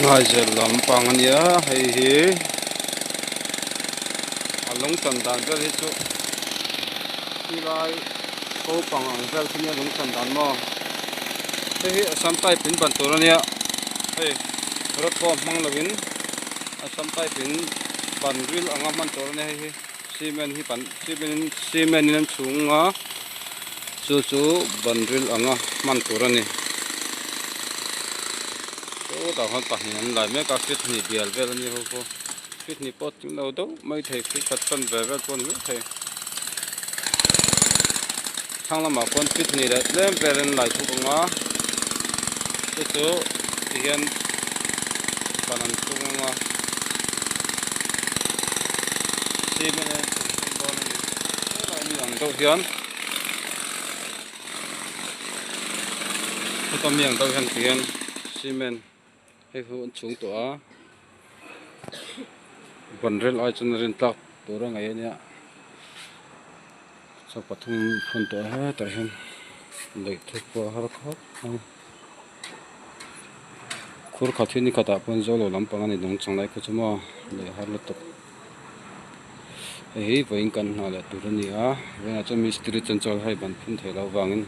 Ngaizel lampang a nia hei hi a lung chan dan vel hi chu khilai ko pang ang vel khi nia lung chan dan maw hei hi assam type in ban tur a nia hei rod pawh hmang lo in assam type in ban ril anga hman tur a nia hei hi cement hi ban cement in cement in an chhung a chu chu ban ril anga hman tur a ni chutah khan pahnih an lai mek a feet hnih bial vel a ni ho pawh feet hnih pawh tling lo deuh mai thei feet khat fan ve vel pawh a ni mai thei thlang lamah khuan feet hnih leh tlem vel an lai thuk ang a chu chu tihian ban an tung ang a cement a chhung thung dawn a ni helai mi ang deuh hian. Heta mi ang deuh hian tihian cement hei chu an chhung tawh a ban rel ai chuan a rin tlak tur a ngaih a nia chaw pathum phun tawh a hetah hian lei thuk pawh a har khawp mai khur khat hi ni khatah pawh an zo lo lampang a ni nung chang lai kha chu maw lei har lutuk. Hei hi vawiin kan hna leh tur a ni a vawiinah chuan mistiri chuan chawl hei ban phun theih loh avangin.